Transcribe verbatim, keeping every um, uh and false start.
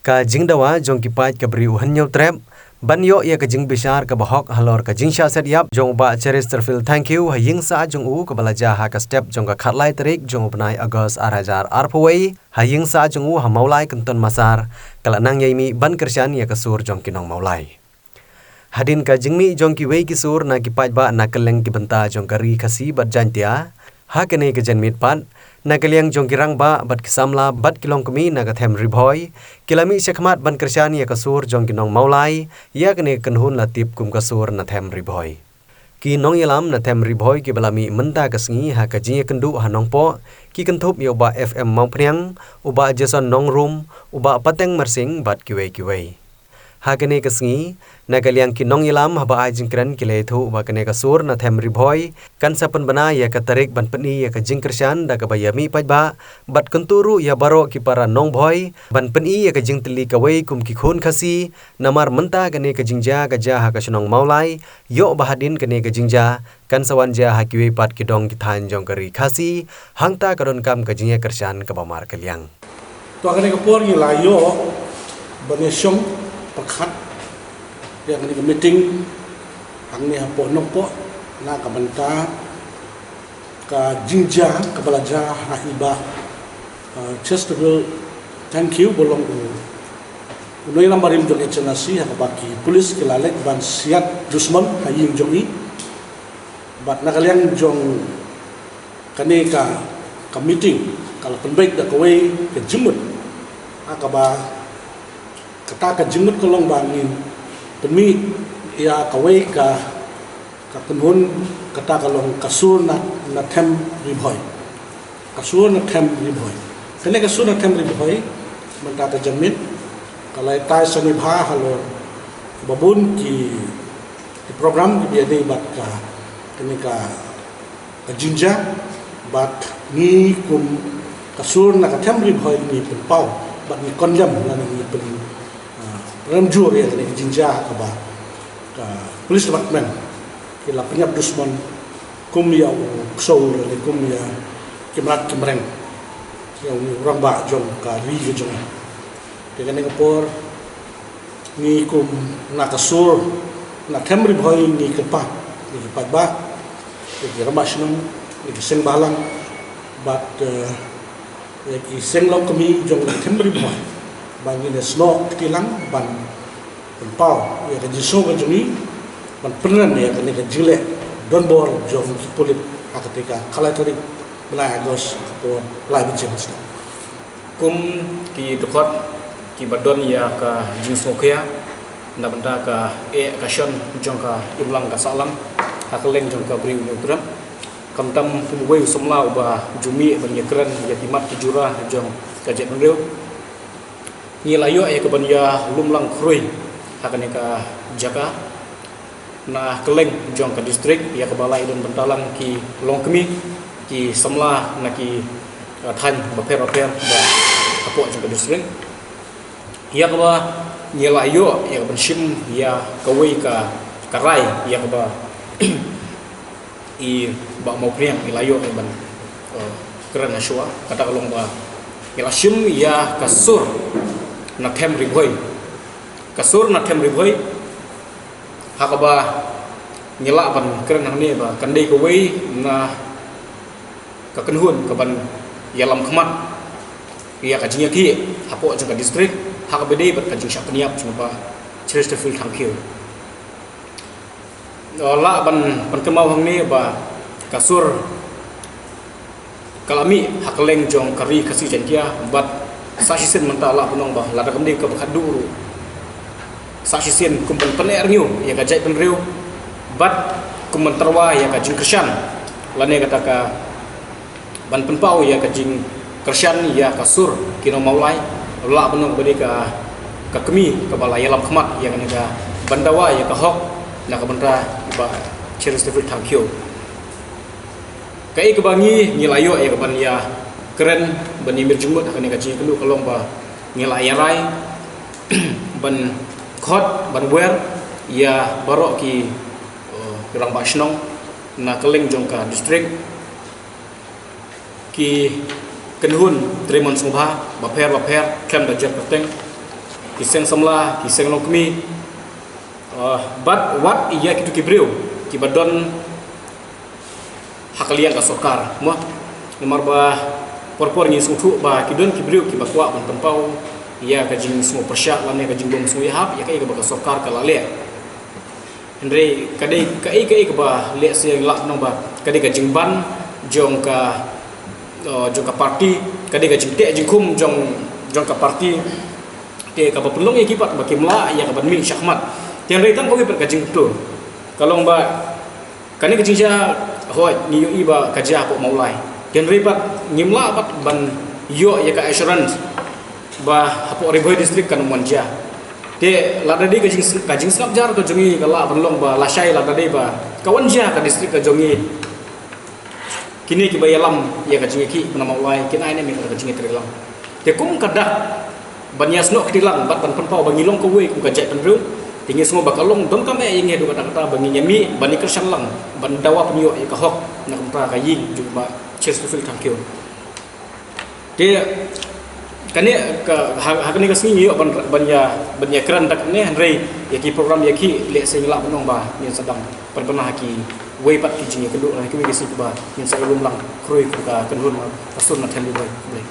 Ka jingdawa jong ki paid ka bri u Hynñiewtrep ban ïoh ïa ka jingbishar kaba hok halor ka jingshah set ïap jong u Bah Chesterfield Thangkhiew ha ïing sah jong u kaba la jia ha ka step jong ka khatlai tarik jong u bnai August ar hajar arphew wei ha ïing sah jong u ha Mawlai Kynton Massar, ka la nang ïai mih ban kyrshan ïa ka sur jong ki nong Mawlai. Hadien ka jingmih jong kiwei ki sur na ki paidbah na kylleng ki bynta jong ka Ri Khasi bad Jaintia, ha kane ka janmiet pat, na ka liang jong ki rangbah bad ki samla bad ki longkmie na ka Them Ri Bhoi, ki la mih shakhmat ban kyrshan ïa ka sur jong ki nong Mawlai ïa kane ka kynhun la tip kum ka sur na Them Ri Bhoi. Ki nongïalam na Them Ri Bhoi kiba la mih mynta ka sngi ha ka jingïakynduh ha Nongpoh, ki kynthup ïa u Bah F M Mawphniang, u Bah Jason Nongrum, u Bah Pateng Marsing bad kiwei kiwei. Ha kane ka sngi, na ka liang ki nongïalam haba ai jingkren ki la ïathuh ba kane ka sur na Them Ri Bhoi kan sa pynbna ïa ka tarik ban pyni ïa ka jingkyrshan da kaba ïa mih paidbah, bad kyntu ruh ïa baroh ki para nong Bhoi ban pyni ïa ka jingtylli kawei kum ki khun Khasi, namar mynta kane ka jingjia ka jia ha ka shnong Mawlai, ïoh ba hadien kane ka jingjia kan sa wan jia ha kiwei pat ki dong ki thaiñ jong ka Ri Khasi, hangta ka donkam ka jingïakyrshan kaba markylliang. To ha kane ka por ngi la ïoh ban ïashong pyrkhat ïa kane ka meeting hangne hapoh Nongpoh na ka bynta ka jingjia kaba la jia ha i Bah, uh, Chesterfield Thangkhiew ba long u, u nongïalam barim jong H N R C ha kaba ki pulit ki la leit ban siat dusmon ha ïing jong i. Bad na ka liang jong kane ka, ka meeting ka la pynbeit da kawei ka jingmut ha kaba kata ka jingmut ka long ba ngin pynmih ïa kawei ka, ka kynhun, kata ka long ka sur na, na Them Ri Bhoi. Ka sur na Them Ri Bhoi. Kane ka sur na Them Ri Bhoi mynta ka janmiet ka la ïatai sani bha halor ba bun ki, ki program kiba ïadei bad ka, kane ka, ka jingjia, bad ngi kum ka sur na ka Them Ri Bhoi ngi pynpaw bad ngi condemn lane ngi pyn, ah, pynrem jur ïa kane ka jingjia kaba ka police department ki la pynïap dusmon kum ïa u ksew lane kum ïa ki mrad ki mreng ïa u rangbah jong ka ri ka jong ngi. Te kane ka por ngi kum na ka sur na Them Ri Bhoi ngi kyrpad ïa ki paidbah, ïa ki rangbah shnong, ïa ki seng bhalang bad, eh, ïa ki seng longkmie jong Them Ri Bhoi ba ngin ïasnoh kti lang ban pynpaw ïa ka jingsngew ka jong ngi ban pynrem ïa kane ka jingleh donbor jong ki pulit ha kata ka khatlai tarik bnai August ka por lai baje mynstep. Kum ki dkhot kiba don ïa ka jingsngewkhia na bynta ka eh ka shon jong ka imlang ka sahlang ha kylleng jong ka bri u Hynñiewtrep, khamtam kum uwei u samla uba ju mih ban ïakren ïa ki mat ki jura jong ka jaitbynriew, ngi la ïoh ïa ka ban ïalum lang khrui ha kane ka jaka na kylleng jong ka district, ïa kaba la ïadon bynta lang ki longkmie, ki samla na ki, uh, thaiñ bapher bapher ba hapoh jong ka district. Ïa kaba ngi la ïoh ïa ka ban shim ïa kawei ka, ka rai ïa kaba i Bah Mawphniang i la ïoh ïa ban, uh, kren ha shuwa, kata ka long ba ngi la shim ïa ka sur na Them Ri Bhoi. Ka sur na Them Ri Bhoi ha kaba ngi lah ban kren hangne ba kan dei kawei na ka kynhun ka ban ïalam khmat ïa ka jingïakhih hapoh jong ka district ha kaba dei bad ka jingshah pynïap jong u Bah Chesterfield Thangkhiew. Lah ban pynkynmaw hangne ba ka sur ka la mih ha kylleng jong ka Ri Khasi Jaiñtia bad sa shisien mynta lah ban ong ba lada kam dei kaba khatduh ruh, sa shisien kum ban pyneh rngiew ïa ka jaitbynriew bad kum ban tyrwa ïa ka jingkyrshan lane kata ka ban pynpaw ïa ka jingkyrshan ïa ka sur ki nong Mawlai, lah ban ong ba dei ka, ka kmie kaba la ïalam khmat ïa kane ka ban dawa ïa ka hok na ka bynta Bah Chesterfield Thangkhiew. Kaei kaba ngi, ngi la ïoh ïa ka ban ïakren ban ïamir jingmut ha kane ka jingïakynduh ka long ba ngi la ïarai ban khot ban wer ïa baroh ki, uh, rangbah shnong na kylleng jong ka district, ki kynhun trei mon sngewbha bapher bapher khlem da jer kyrteng, ki seng samla, ki seng longkmie, uh, bad wat ïa kitu ki briew kiba don ha ka liang ka sorkar, mo. Namar ba por por ngi sngewthuh ba ki don ki briew kiba kwah ban pynpaw ïa ka jingsngew pyrshah lane ka jingbym sngewhap ïa kaei kaba ka sorkar ka la leh. Hynrei ka dei kaei kaei kaba leh seh lah nong ba ka dei ka jingban jong ka, uh, jong ka parti, ka dei ka jingteh jingkhum jong jong ka parti. Te kaba pynlong ïa ki pat ba kim lah ïa kaban mih shakhmat. Te hynrei tang kawei pat ka jingkyntu ka long ba kane ka jingjia, hooid, ngi ïohi ba ka jia hapoh Mawlai. Te hynrei pat ngim lah pat ban ïoh ïa ka assurance ba hapoh Ri Bhoi District kan ym wan jia. Te lada dei ka jing, ka jingsngap jar ka jong ngi ka lah ban long ba lashai lada dei ba ka wan jia ka district ka jong ngi. Kine kiba ïalam ïa ka jingïakhih na Mawlai kin ai ne em ïa ka jingïatreilang. Te kum ka dak ban ïasnoh kti lang bad ban pynpaw ba ngi long kawei kum ka jaitbynriew, te ngi sngew ba ka long donkam eh ïa ngi haduh katta katta ba ngin ïa mih ban ïakyrshan lang ban dawa pynïoh ïa ka hok na ka bynta ka ïing jong u Bah Chesterfield Thangkhiew. Te kane ka, ha, ha kane ka sngi ngi ïoh ban, ban ïa, ban ïakren da kane, hynrei ïa ki program ïakhih lehse ngi lah ban ong ba ngin sa dang pynbna ha kiwei pat ki jingïakynduh lane kiwei ki sngi kiba ngin sa ïalum lang khrui kum ka kynhun ka sur na thaiñ Ri Bhoi. Khublei.